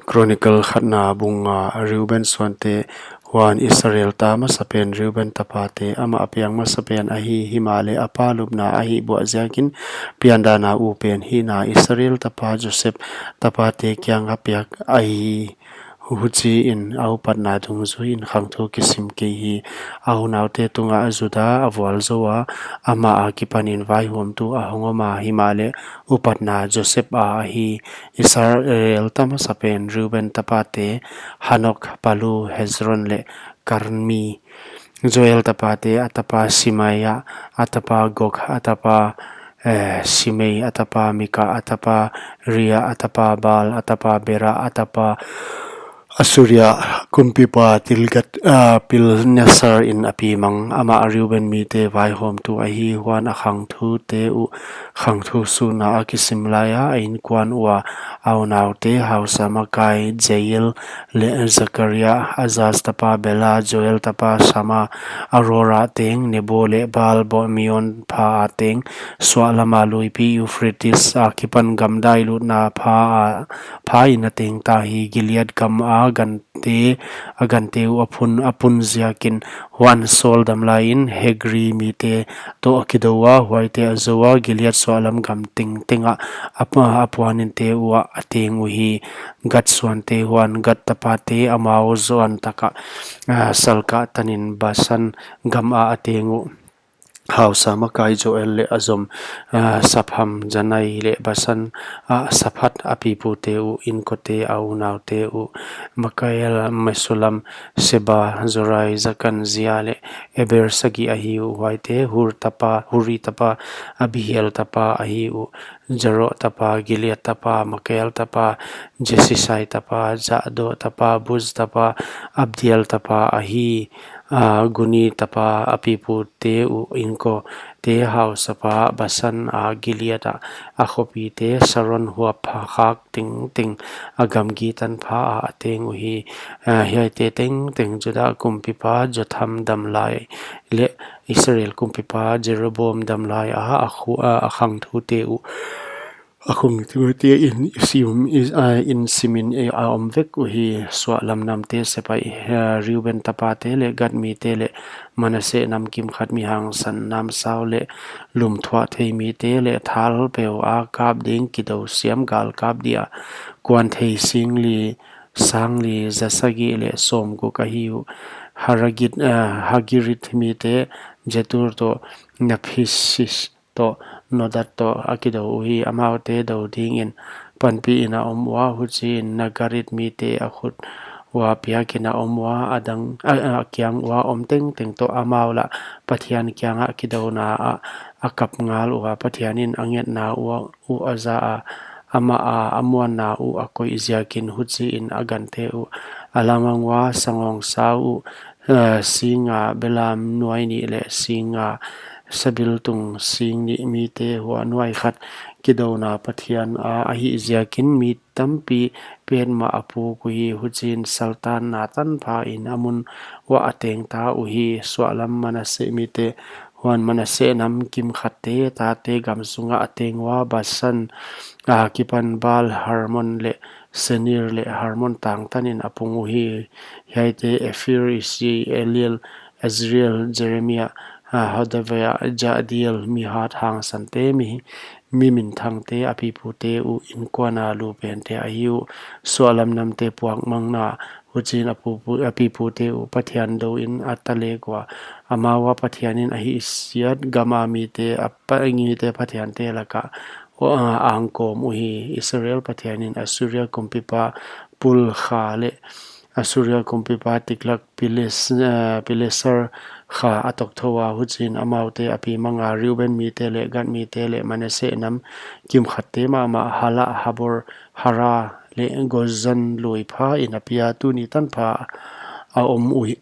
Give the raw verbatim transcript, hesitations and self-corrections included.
Chronicle khatna bung nga. Reuben suante. Huan Israel ta masapen Reuben tapate, amah a piang masapen ahi, himahleh a pa lupna a hihbuah ziakin piandana upen hihna Israel tapa Joseph tapate kianga piak ahi. Huchiin a upatna dungzuiin khangthu kisim kei hi. A unaute tunga Juda a vualzoua, amah akipanin vaihawmtu a hong oma, himahleh upatna Joseph a ahi. Israel ta masapen Reuben tapate, Hanok, Palu, Hezron leh Karmi. Joel tapate, a tapa Simei, a tapa Gog, a tapa, eh, Simei, a tapa Mika, a tapa Ria, a tapa Baal, a tapa Bera, a tapa Assuria kumpipa Tilgat, ah, Pilnesarin a pi mang. Amah Reuben mite vaihawmtu ahi. Huan a khangthute uh khangthu suna a kisim laia a inkuan ua a unaute hausa makai Jeiel leh Zakaria, Azaz tapa Bela, Joel tapa Sama, Arora teng, Nebo leh Baal-meon pha a teng, suahlama luipi Euphrates akipan gamdai lutna pha a, phain a tengta hi. Gilead gama gante, a gante uh a phun, a pun ziakin. Huan Saul damlaiin Hegri mite toh a kidoua, huaite a zoua, Gilead suahlam gam tengtengah a pa, a puaninte uah a teng uhi. Gad suante. Huan Gad tapate, amau zuan taka, ah, salkah tanin Basan gama a teng uh. Hausa makai Joel leh a zom, ah, Sapham, Janai leh Basan, ah, Saphat a pipute uh, inkote, a unaute uh, Mikael, Mesulam, Seba, Jorai, Jakan, Zia leh Eber sagih ahi uh. Huaite Hur tapa, Huri tapa, Abihail tapa ahi uh. Jero tapa, Gilead tapa, Mikael tapa, Jesisai tapa, Jahdo tapa, Buz tapa, Abdiel tapa ahi. Ah, Guni tapa a pipute uh, inkote, hausapa Basan a Gilead a, a khopite, Saron huap pha khak tengteng, a gamgi tanpha a a teng uhi. Ah, hiaite tengteng Juda kumpipa Jotham damlai leh Israel kumpipa Jeroboam damlai a, a khu, a, a khangthute uh. A khangthute in sim, i, a, in simin a om vek uhi. Suahlam namte sepaih, eh, Reuben tapate leh Gad mite leh Manasseh nam kimkhat, mi hangsan namsau leh lumthuah thei mite leh thalpeu a kap ding kidou siam galkap dia kuan thei singli, sangli, zasagih leh sawmguk ahi uh. Haragit, eh, Hagirit mite Jetur toh Naphisis toh Noda toh a kidou uhi. Amaute dou dingin panpiin a om ua, huchiin Nagarit mite a khut ua piakin a om ua, a dang, a, a kiang ua om tengteng toh amau lah Pathian kianga kidouna ah a kap ngal ua, Pathianin a ngetna uh, uh a za a, amah a, a muanna uh a koih ziakin. Huchiin a gante uh a lamang ua, sangawngsau uh, eh, singa belam nuai nih leh singa sabiltung sing nih mite, huan nuai khat kidouna Pathian a ahih ziakin mi tampi petmah a puk uhi. Huchiin saltanna tanphain a mun uah a tengta uhi. Suahlam Manasseh mite. Huan Manasseh nam kimkhatte tate gam sungah a teng ua, Basan akipan Baal Hermon leh Senir leh Hermon tang tanin a pung uhi. Hiaite Ephir, Ishi, Eliel, Azriel, Jeremia, ah, Hodavia, Jahdiel, mi hat hangsante, mi, mi minthangte, a pipute uh inkuana lupente ahi uh. Suahlam namte puakmangna. Huchiin a pupu, a pipute uh Pathian douin a talek ua, amau a Pathianin a hihsiat gama mite, a pa, mite pathiante lakah, uh, a angkawm uhi. Israel Pathianin Assuria kumpipa Pul kha leh Assuria kumpipa Tiglak Piles-, eh, Pileser kha a tokthou a. Huchiin amaute a pi manga, Reuben mite leh Gad mite leh Manasseh nam kimkhatte mahmah, Hala, Habor, Hara leh Gozan lui phain a pia, tuni tanpha a om uhi.